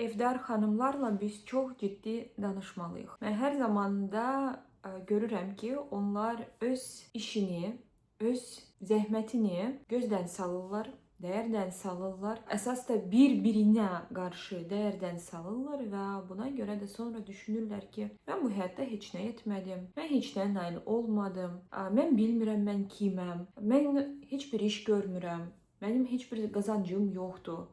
Evdar xanımlarla biz çox ciddi danışmalıyıq. Mən hər zaman da görürəm ki, onlar öz işini, öz zəhmətini gözdən salırlar, dəyərdən salırlar. Əsas da bir-birinə qarşı dəyərdən salırlar və buna görə də sonra düşünürlər ki, mən bu həyatda heç nə etmədim, mən heç nəyə nail olmadım, mən bilmirəm mən kiməm, mən heç bir iş görmürəm, mənim heç bir qazancım yoxdur.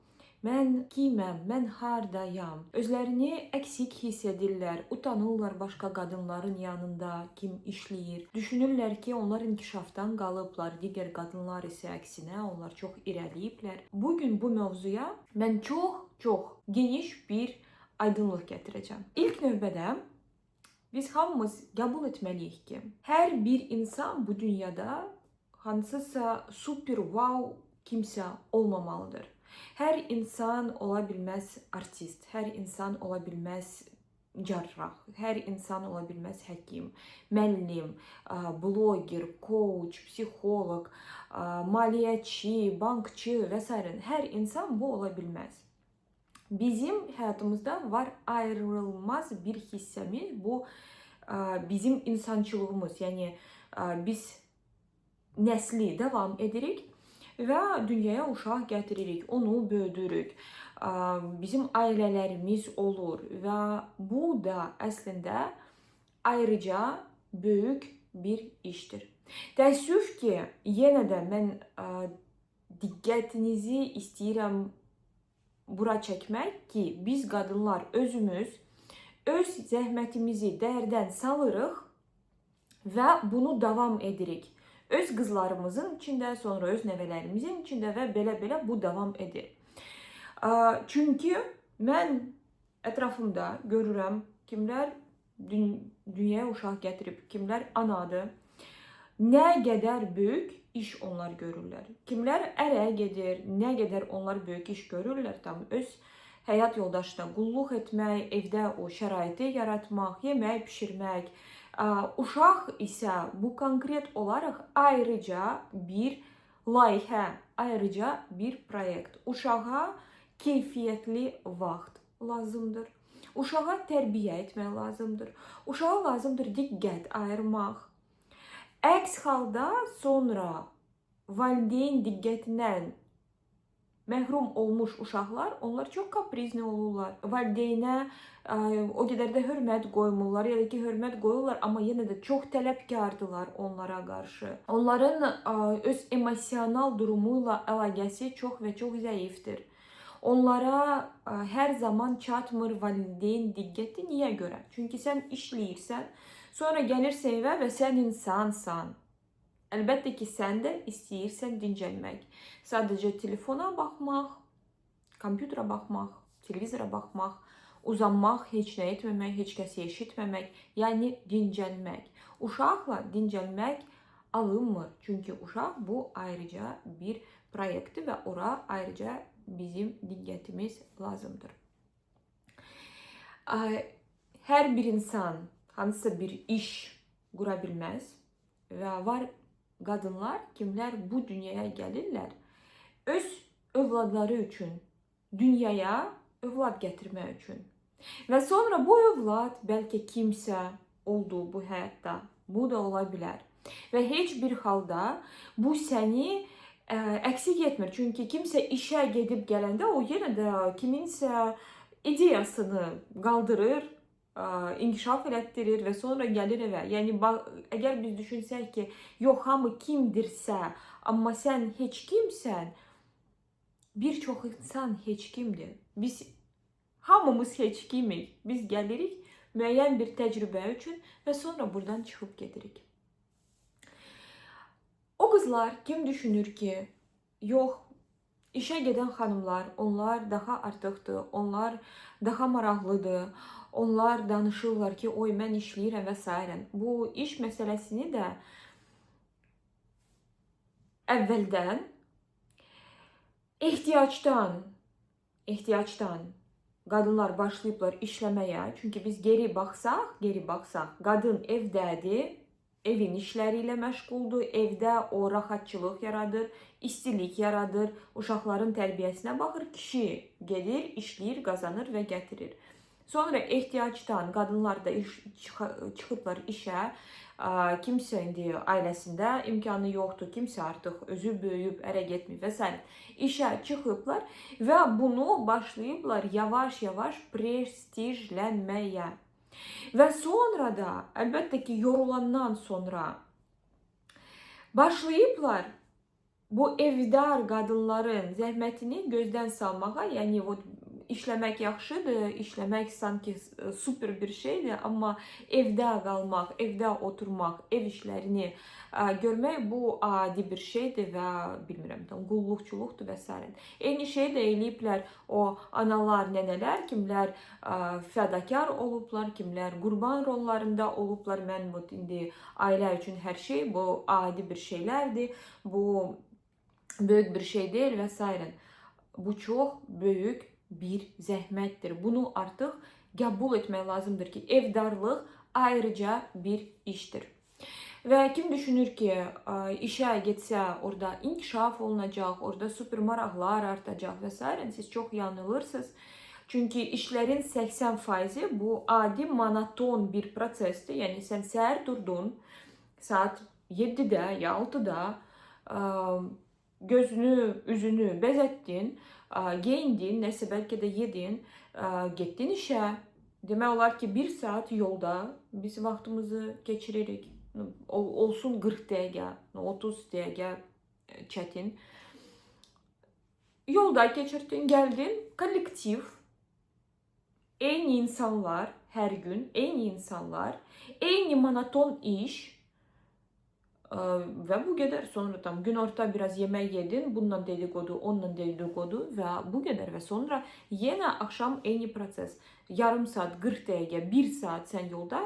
Mən kiməm, mən hardayam? Özlərini əksik hiss edirlər, utanırlar başqa qadınların yanında kim işləyir. Düşünürlər ki, onlar inkişafdan qalıblar, digər qadınlar isə əksinə onlar çox irəliləyiblər. Bu gün bu mövzuya mən çox-çox geniş bir aydınlıq gətirəcəm. İlk növbədə biz hamımız qəbul etməliyik ki, hər bir insan bu dünyada hansısa super wow kimsə olmamalıdır. Hər insan ola bilməz artist, hər insan ola bilməz cərrah, hər insan ola bilməz həkim, müəllim, bloger, coach, psixoloq, maliyyəçi, bankçı və sairə. Hər insan bu ola bilməz. Bizim həyatımızda var ayrılmaz bir hissəmiz, bu bizim insançılığımız. Yəni biz nəsli davam edirik və dünyaya uşaq gətiririk, onu böyüdürük. Bizim ailələrimiz olur və bu da əslində ayrıca böyük bir işdir. Təəssüf ki, yenə də mən diqqətinizi istəyirəm bura çəkmək ki, biz qadınlar özümüz öz zəhmətimizi dəyərdən salırıq və bunu davam edirik. Öz qızlarımızın içində, sonra öz nəvələrimizin içində və belə-belə bu davam edir. Çünki mən ətrafımda görürəm kimlər dünyaya uşaq gətirib, kimlər anadır. Nə qədər böyük iş onlar görürlər. Kimlər ərə gedir, nə qədər onlar böyük iş görürlər, tam öz həyat yoldaşına qulluq etmək, evdə o şəraiti yaratmaq, yemək bişirmək. Uşaq isə bu konkret olaraq ayrıca bir layihə, ayrıca bir proyekt. Uşağa keyfiyyətli vaxt lazımdır. Uşağa tərbiyə etmək lazımdır. Uşağa lazımdır diqqət ayırmaq. Əks halda sonra valideyn diqqətindən məhrum olmuş uşaqlar, onlar çox kaprizni olurlar. Valideynə o qədər də hörmət qoymurlar, ya da ki, hörmət qoyurlar, amma yenə də çox tələbkardılar onlara qarşı. Onların öz emosional durumu ilə əlaqəsi çox və çox zəifdir. Onlara hər zaman çatmır valideyn diqqəti. Niyə görə? Çünki sən işləyirsən, sonra gəlirsən evə və sən insansan. Əlbəttə ki, sən də istəyirsən dincəlmək. Sadəcə telefona baxmaq, kompüterə baxmaq, televizora baxmaq, uzanmaq, heç nə etməmək, heç kəsi eşitməmək, yəni dincəlmək. Uşaqla dincəlmək alınmır. Çünki uşaq bu ayrıca bir proyektdir və ora ayrıca bizim diqqətimiz lazımdır. Hər bir insan hansısa bir iş qura bilməz və var qadınlar, kimlər bu dünyaya gəlirlər, öz övladları üçün, dünyaya övlad gətirmək üçün. Və sonra bu övlad bəlkə kimsə oldu bu həyatda. Bu da ola bilər. Və heç bir halda bu səni əksik etmir. Çünki kimsə işə gedib gələndə o yenə də kiminsə ideyasını qaldırır, inkişaf elətdirir və sonra gəlir evə. Yəni əgər biz düşünsək ki, yox hamı kimdirsə, amma sən heç kimsən, bir çox insan heç kimdir. Biz hamımız heç kimik. Biz gəlirik müəyyən bir təcrübə üçün və sonra buradan çıxıb gedirik. O qızlar kim düşünür ki, yox, işə gedən xanımlar, onlar daha artıqdır, onlar daha maraqlıdır, onlar danışırlar ki, oy mən işləyirəm və sairə. Bu iş məsələsini də əvvəldən ehtiyacdan qadınlar başlayıblar işləməyə. Çünki biz geri baxsaq, qadın evdədir, evin işləri ilə məşğuldur, evdə o rahatçılıq yaradır, istilik yaradır, uşaqların tərbiyəsinə baxır, kişi gedir, işləyir, qazanır və gətirir. Sonra ehtiyacdan qadınlar da çıxıblar işə. Kimsə indi ailəsində imkanı yoxdur, kimsə artıq özü böyüyüb, ərə getməyib və sair. İşə çıxıblar və bunu başlayıblar yavaş-yavaş prestijlənməyə. Və sonra da, əlbəttə ki, yorulandan sonra başlayıblar bu evdar qadınların zəhmətini gözdən salmağa, yəni вот işləmək yaxşıdır, işləmək sanki super bir şeydir, amma evdə qalmaq, evdə oturmaq, ev işlərini görmək bu adi bir şeydir və bilmirəm, tam qulluqçuluqdur və sair. Eyni şeyi də eləyiblər o analar, nənələr, kimlər fədakar olublar, kimlər qurban rollarında olublar. Mən bu indi ailə üçün hər şey bu adi bir şeylərdir. Bu böyük bir şey deyil və sair. Bu çox böyük bir zəhmətdir. Bunu artıq qəbul etmək lazımdır ki, evdarlıq ayrıca bir işdir. Və kim düşünür ki, işə getsə orada inkişaf olunacaq, orada super maraqlar artacaq və sair, siz çox yanılırsınız. Çünki işlərin 80% bu adi monoton bir prosesdir. Yəni sən səhər durdun, saat 7-də ya 6-da gözünü, üzünü bəzətdin, geyindin, nəsə bəlkə də yedin, getdin işə. Demək olar ki, 1 saat yolda biz vaxtımızı keçiririk. Olsun 40 dəqiqə, 30 dəqiqə çətin. Yolda keçirdin, gəldin, kollektiv, eyni insanlar, hər gün eyni insanlar, eyni monoton iş. Və bu qədər. Sonra tam günorta biraz yemək yedin, bununla dedikodu, onunla dedikodu və bu qədər. Və sonra yenə axşam eyni proses. Yarım saat, 40 dəqiqə, 1 saat sən yolda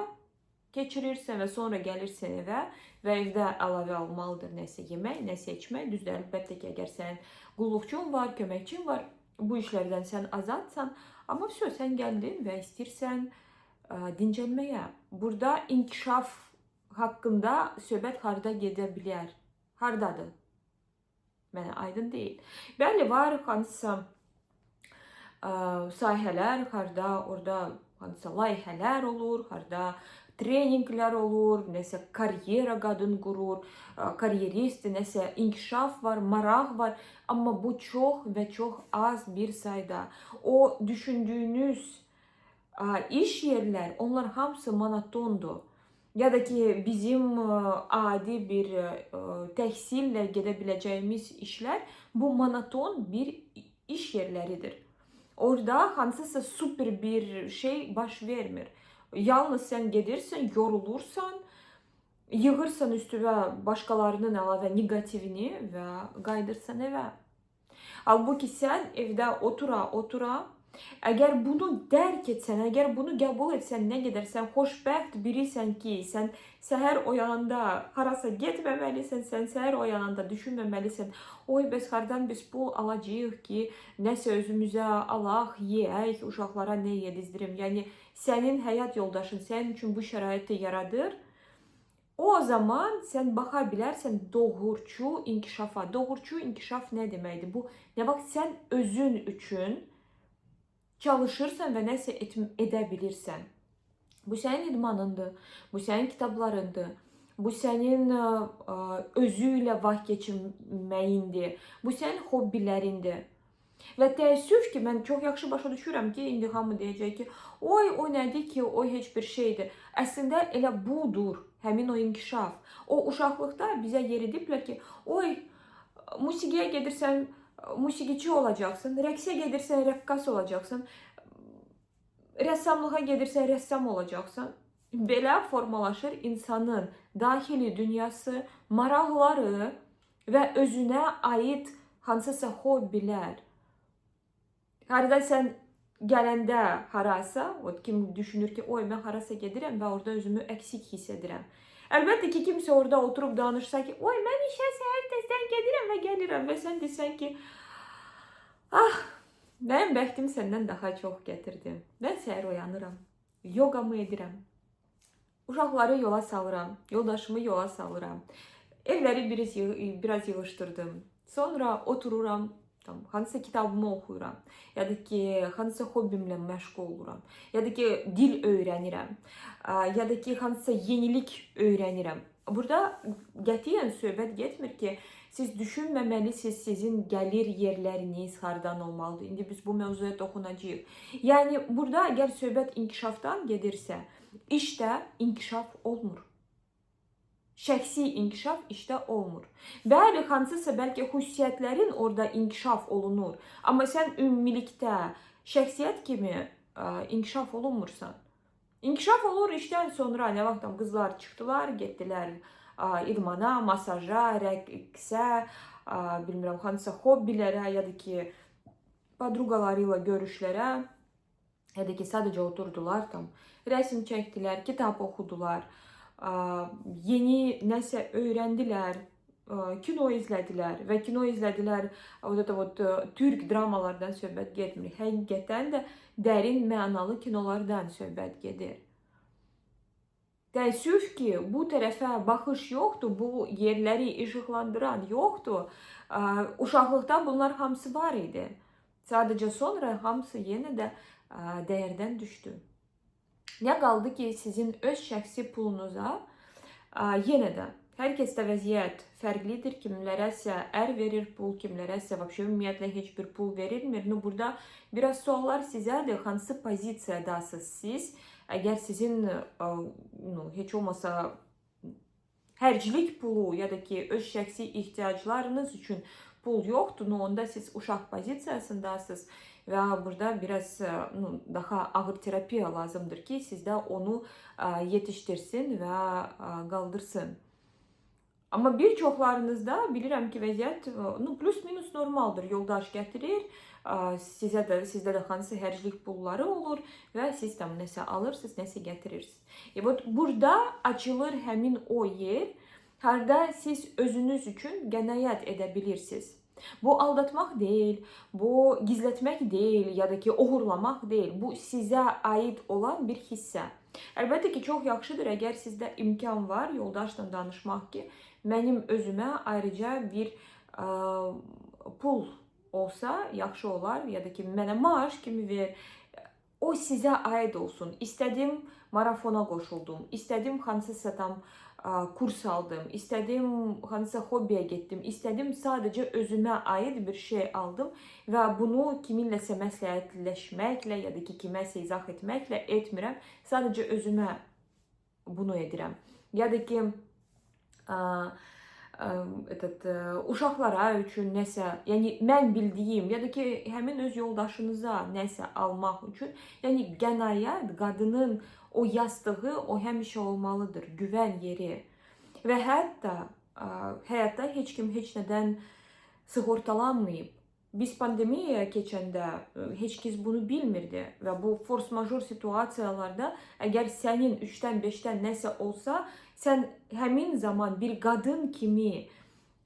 keçirirsən və sonra gəlirsən evə və evdə əlavə olmalıdır nəsə yemək, nəsə içmək. Düzdür, əlbəttə ki, əgər sənin qulluqçun var, köməkçin var, bu işlərdən sən azadsan. Amma vəsə, sən gəldin və istəyirsən dincəlməyə. Burada inkişaf haqqında söhbət harda gedə bilər? Hardadır? Mənə aydın deyil. Bəli, var hansısa sahələr, harda orada hansısa layihələr olur, harda treninqlər olur, nəsə karyera qadın qurur, karyerist, nəsə inkişaf var, maraq var. Amma bu çox və çox az bir sayda. O düşündüyünüz iş yerlər, onlar hamısı monotondur. Ya da ki, bizim adi bir təhsillə gedə biləcəyimiz işlər bu monoton bir iş yerləridir. Orada hansısa super bir şey baş vermir. Yalnız sən gedirsən, yorulursan, yığırsan üstünə başqalarının əlavə negativini və qayıdırsan evə. Halbuki sən evdə otura-otura, əgər bunu dərk etsən, əgər bunu qəbul etsən, nə qədər sən xoşbəxt birisən ki, sən səhər oyananda harasa getməməlisən, sən səhər oyananda düşünməməlisən, oy bəs hardan biz pul alacağıq ki, nəsə özümüzə alaq, yeyək, uşaqlara nə yedizdirim. Yəni sənin həyat yoldaşın sənin üçün bu şəraiti yaradır. O zaman sən baxa bilərsən doğruçu inkişafa. Doğruçu inkişaf nə deməkdir? Bu nə vaxt sən özün üçün çalışırsan və nəsə edə bilirsən. Bu sənin idmanındır, bu sənin kitablarındır, bu sənin özü ilə vaxt keçirməyindir, bu sənin hobbilərindir. Və təəssüf ki, mən çox yaxşı başa düşürəm ki, indi hamı deyəcək ki, oy, o nədir ki, o heç bir şeydir. Əslində elə budur, həmin o inkişaf. O uşaqlıqda bizə yeridiblər ki, oy, musiqiyə gedirsən, musiqiçi olacaqsın, rəqsə gedirsən, rəqqas olacaqsın, rəssamlığa gedirsən, rəssam olacaqsan. Belə formalaşır insanın daxili dünyası, maraqları və özünə aid hansısa hobbilər. Harada sən gələndə harasa, kim düşünür ki, oy, mən harasa gedirəm və orada özümü əksik hiss edirəm. Əlbəttə ki, kimsə orada oturub danışsa ki, oy, mən işə səhər tezdən gedirəm və gəlirəm və sən desən ki, ah, mənim bəxtim səndən daha çox gətirdi. Mən səhər oyanıram, yoğamı edirəm, Uşaqları yola salıram, yoldaşımı yola salıram. Evləri biraz yığışdırdım. Sonra otururam, tam hansısa kitabımı oxuyuram, ya da ki hansısa hobbimlə məşğul oluram, ya da ki dil öyrənirəm, ya da ki hansısa yenilik öyrənirəm. Burada qətiyyən söhbət getmir ki, siz düşünməməlisiniz, sizin gəlir yerləriniz hardan olmalıdır. İndi biz bu mövzuya toxunacağıq. Yəni burada əgər söhbət inkişafdan gedirsə, işdə inkişaf olmur. Şəxsi inkişaf işdə olmur. Bəli, hansısa bəlkə xüsusiyyətlərin orada inkişaf olunur, amma sən ümumilikdə şəxsiyyət kimi inkişaf olunmursan. İnkişaf olur işdən sonra, nə vaxt qızlar çıxdılar, getdilər idmana, masaja, rəqsə, bilmirəm, hansısa hobbilərə, ya da ki podruqaları ilə görüşlərə, ya da ki sadəcə oturdular tam, rəsm çəkdilər, kitab oxudular, yeni nəsə öyrəndilər, kino izlədilər və kino izlədilər, вот это вот türk dramalardan söhbət getmir. Həqiqətən də dərin mənalı kinolardan söhbət gedir. Təəssüf ki, bu tərəfə baxış yoxdur, bu yerləri işıqlandıran yoxdur. Uşaqlıqda bunlar hamısı var idi. Sadəcə sonra hamısı yenə də dəyərdən düşdü. Nə qaldı ki, sizin öz şəxsi pulunuza yenə də hər kəsdə vəziyyət fərqlidir. Kimlərəsə ər verir pul, kimlərəsə vəbşə ümumiyyətlə heç bir pul verilmir. Nu, burada biraz suallar sizədir. Hansı pozisiyadasınız siz? Əgər sizin nu, heç olmasa xərclik pulu ya da ki öz şəxsi ehtiyaclarınız üçün pul yoxdur, nu, onda siz uşaq pozisiyasındasınız və burada biraz nu, daha ağır terapiya lazımdır ki, sizdə onu yetiştirsin və qaldırsın. Amma bir çoxlarınızda bilirəm ki, vəziyyət nu, plus-minus normaldır. Yoldaş gətirir, sizə də sizdə də hansı xərclik pulları olur və siz tam nəsə alırsınız, nəsə gətirirsiniz. Вот burada açılır həmin o yer, harda siz özünüz üçün qənaət edə bilirsiniz. Bu aldatmaq deyil, bu gizlətmək deyil, ya da ki oğurlamaq deyil. Bu sizə aid olan bir hissə. Əlbəttə ki, çox yaxşıdır əgər sizdə imkan var yoldaşla danışmaq ki, mənim özümə ayrıca bir pul olsa yaxşı olar, ya da ki mənə maaş kimi ver. O sizə aid olsun. İstədim marafona qoşuldum, istədim hansısa tam kurs aldım, istədim hansısa hobbiyə getdim, istədim sadəcə özümə aid bir şey aldım və bunu kiminləsə məsləhətləşməklə ya da ki kiməsə izah etməklə etmirəm. Sadəcə özümə bunu edirəm. Ya da ki uşaqlara üçün nəsə, yəni mən bildiyim, ya da ki həmin öz yoldaşınıza nəsə almaq üçün, yəni qənaət qadının o yastığı, o həmişə olmalıdır, güvən yeri. Və hətta həyatda heç kim heç nədən sığortalanmayıb. Biz pandemiyaya keçəndə heç kəs bunu bilmirdi və bu force-major situasiyalarda əgər sənin 3-dən 5-dən nəsə olsa, sən həmin zaman bir qadın kimi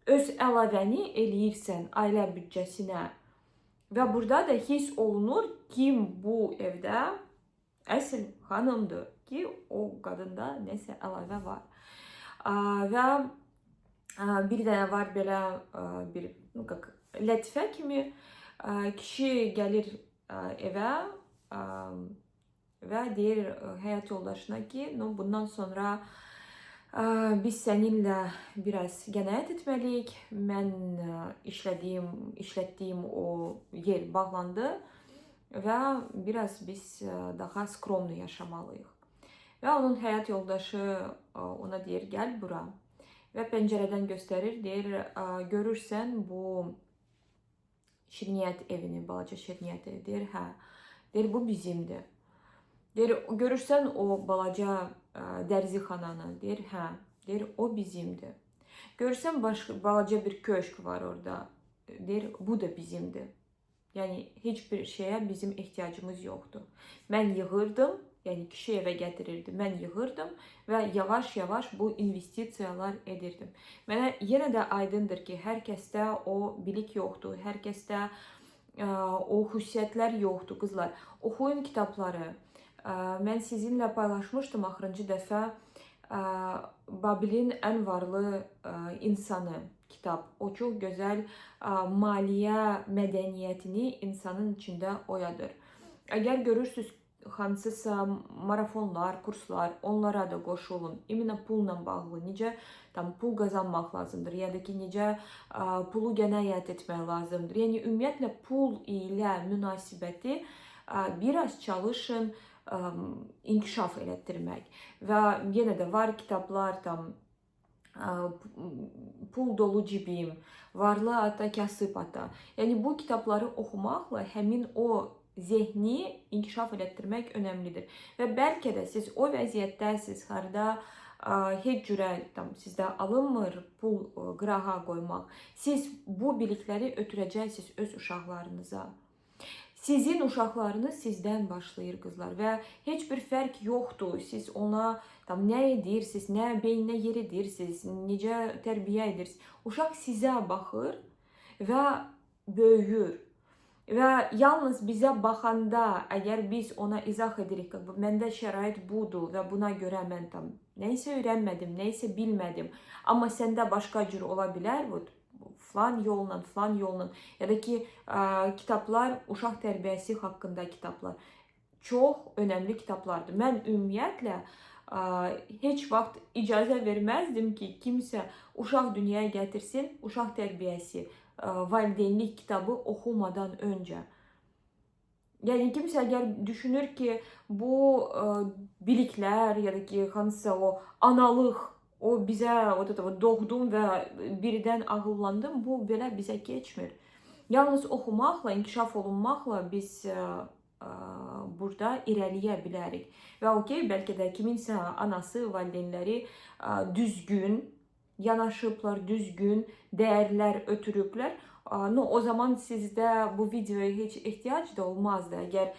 öz əlavəni eləyirsən ailə büdcəsinə. Və burada da hiss olunur kim bu evdə əsl xanımdır ki, o qadında nəsə əlavə var. Və bir dənə var belə bir, nu, как lətifə kimi kişi gəlir evə və deyir həyat yoldaşına ki, nu, bundan sonra biz səninlə biraz qənaət etməliyik. Mən işlətdiyim o yer bağlandı və biraz biz daha skromlu yaşamalıyıq. Və onun həyat yoldaşı ona deyir, gəl bura. Və pəncərədən göstərir, deyir, görürsən bu şirniyyat evini, balaca şirniyyat evi. Deyir, hə. Deyir, bu bizimdir. Deyir, görürsən o balaca dərzixananı. Deyir, hə. Deyir, o bizimdir. Görürsən balaca bir köşk var orada. Deyir, bu da bizimdir. Yəni, heç bir şeyə bizim ehtiyacımız yoxdur. Mən yığırdım, yəni kişi evə gətirirdi, mən yığırdım və yavaş-yavaş bu investisiyalar edirdim. Mənə yenə də aydındır ki, hər kəsdə o bilik yoxdur, hər kəsdə o xüsusiyyətlər yoxdur, qızlar. Oxuyun kitabları. Mən sizinlə paylaşmışdım axırıncı dəfə. Babilin Ən Varlı İnsanı kitab. O çox gözəl maliyyə mədəniyyətini insanın içində oyadır. Əgər görürsüz hansısa marafonlar, kurslar, onlara da qoşulun. Именно pulla bağlı necə tam pul qazanmaq lazımdır, ya da ki necə pulu qənaət etmək lazımdır. Yəni ümumiyyətlə pul ilə münasibəti biraz çalışın inkişaf elətdirmək. Və yenə də var kitablar tam Pul dolu cibim, Varlı ata, kasıb ata. Yəni bu kitabları oxumaqla həmin o zehni inkişaf elətdirmək önəmlidir. Və bəlkə də siz o vəziyyətdəsiz, harda heç cürə tam sizdə alınmır pul qırağa qoymaq. Siz bu bilikləri ötürəcəksiniz öz uşaqlarınıza. Sizin uşaqlarınız sizdən başlayır qızlar və heç bir fərq yoxdur. Siz ona tam nə edirsiniz, nə beyninə yer edirsiniz, necə tərbiyə edirsiniz. Uşaq sizə baxır və böyüyür. Və yalnız bizə baxanda, əgər biz ona izah edirik ki, məndə şərait budur və buna görə mən tam nəyisə öyrənmədim, nəyisə bilmədim, amma səndə başqa cür ola bilər, bu falan yolla, falan yolla ya da ki kitablar, uşaq tərbiyəsi haqqında kitablar çox önəmli kitablardır. Mən ümumiyyətlə heç vaxt icazə verməzdim ki, kimsə uşaq dünyaya gətirsin, uşaq tərbiyəsi, valideynlik kitabı oxumadan öncə. Yəni kimsə əgər düşünür ki, bu biliklər ya da ki hansısa o analıq, o bizə o da doğdum və birdən ağıllandım, bu belə bizə keçmir. Yalnız oxumaqla, inkişaf olunmaqla biz burada irəliyə bilərik. Və okey, bəlkə də kiminsə anası, valideynləri düzgün yanaşıblar, düzgün dəyərlər ötürüblər. No, o zaman sizdə bu videoya heç ehtiyac da olmazdı. Əgər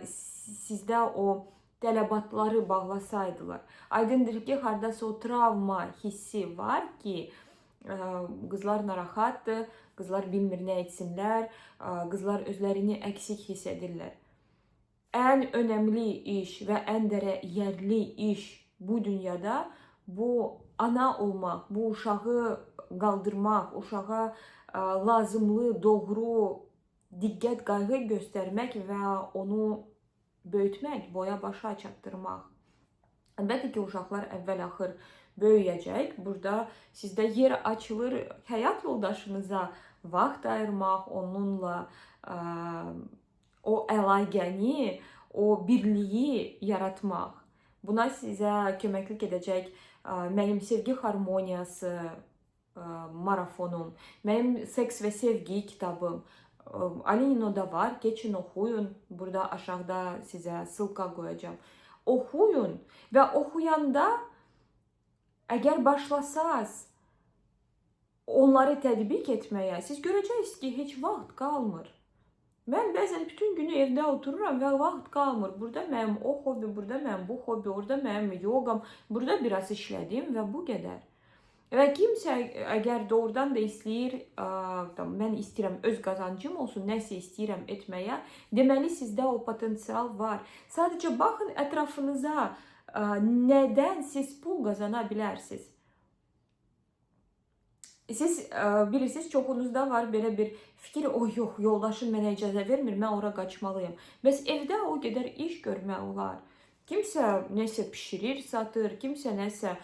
sizdə o tələbatları bağlasaydılar. Aydındır ki, hardasa o travma hissi var ki, qızlar narahatdır, qızlar bilmir nə etsinlər, qızlar özlərini əksik hiss edirlər. Ən önəmli iş və ən dəyərli iş bu dünyada bu ana olmaq, bu uşağı qaldırmaq, uşağa lazımlı, doğru diqqət, qayğı göstərmək və onu böyütmək, boya başa çatdırmaq. Əlbəttə ki, uşaqlar əvvəl-axır böyüyəcək. Burada sizdə yer açılır həyat yoldaşınıza vaxt ayırmaq, onunla o əlaqəni, o birliyi yaratmaq. Buna sizə köməklik edəcək mənim sevgi harmoniyası marafonum, mənim seks və sevgi kitabım. Alinino'da var. Keçin oxuyun. Burada aşağıda sizə ssılka qoyacağam. Oxuyun və oxuyanda əgər başlasaz onları tətbiq etməyə, siz görəcəksiniz ki, heç vaxt qalmır. Mən bəzən bütün günü evdə otururam və vaxt qalmır. Burada mənim o hobi, burada mənim bu hobi, orada mənim yoğam, burada biraz işlədim və bu qədər. Və kimsə əgər doğrudan da istəyir, tam, mən istəyirəm öz qazancım olsun, nəsə istəyirəm etməyə, deməli sizdə o potensial var. Sadəcə baxın ətrafınıza, nədən siz pul qazana bilərsiniz. Siz bilirsiniz, çoxunuzda var belə bir fikir, o yox, yoldaşım mənə icazə vermir, mən ora qaçmalıyam. Bəs evdə o qədər iş görmək olar. Kimsə nəsə bişirir, satır, kimsə nəsə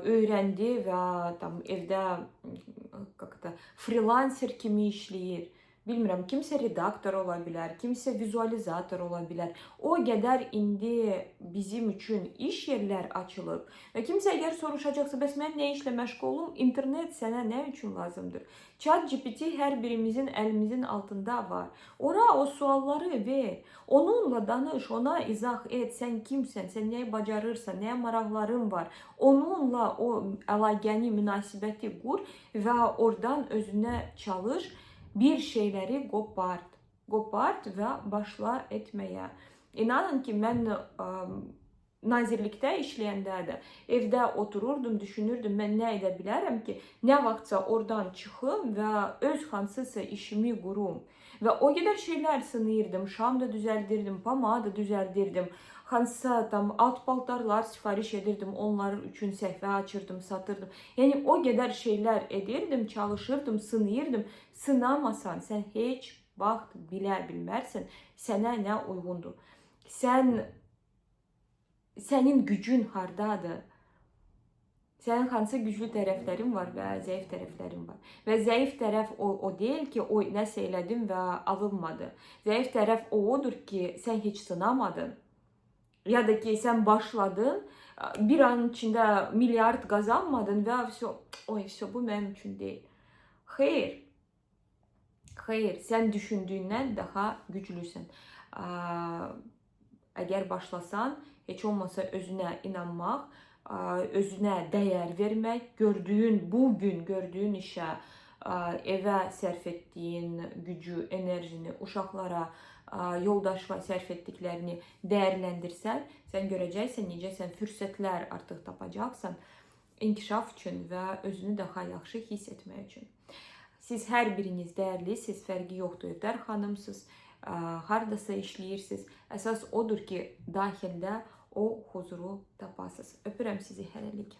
öyrəndi və tam evdə как-то freelancer kimi işləyir. Bilmirəm, kimsə redaktor ola bilər, kimsə vizualizator ola bilər. O qədər indi bizim üçün iş yerlər açılıb və kimsə əgər soruşacaqsa, bəs mən nə işlə məşğul olum? İnternet sənə nə üçün lazımdır? Chat GPT hər birimizin əlimizin altında var. Ora o sualları ver. Onunla danış, ona izah et. Sən kimsən, sən nəyi bacarırsan, nəyə maraqların var. Onunla o əlaqəni, münasibəti qur və oradan özünə çalış. Bir şeyləri qopart. Qopart və başla etməyə. İnanın ki, mən nazirlikdə işləyəndə də evdə otururdum, düşünürdüm, mən nə edə bilərəm ki, nə vaxtsa oradan çıxım və öz hansısa işimi qurum. Və o qədər şeylər sınayırdım. Şam da düzəldirdim, pomada düzəldirdim. Hansısa tam alt paltarlar sifariş edirdim, onlar üçün səhifə açırdım, satırdım. Yəni o qədər şeylər edirdim, çalışırdım, sınayırdım. Sınamasan sən heç vaxt bilə bilmərsən sənə nə uyğundur. Sənin gücün hardadır? Sənin hansı güclü tərəflərin var və zəif tərəflərin var. Və zəif tərəf o deyil ki, o nəsə elədim və alınmadı. Zəif tərəf o odur ki, sən heç sınamadın. Ya da ki, sən başladın, bir an içində milyard qazanmadın və vəsə, oy, vəsə, bu mənim üçün deyil. Xeyr. Xeyr, sən düşündüyündən daha güclüsən. Əgər başlasan, heç olmasa özünə inanmaq, özünə dəyər vermək, gördüyün, bu gün gördüyün işə, evə sərf etdiyin gücü, enerjini, uşaqlara, yoldaşına sərf etdiklərini dəyərləndirsən, sən görəcəksən necə sən fürsətlər artıq tapacaqsan inkişaf üçün və özünü daha yaxşı hiss etmək üçün. Siz hər biriniz dəyərlisiniz, fərqi yoxdur. Evdar xanımsınız, hardasa işləyirsiniz. Əsas odur ki, daxildə o huzuru tapasınız. Öpürəm sizi hələlik.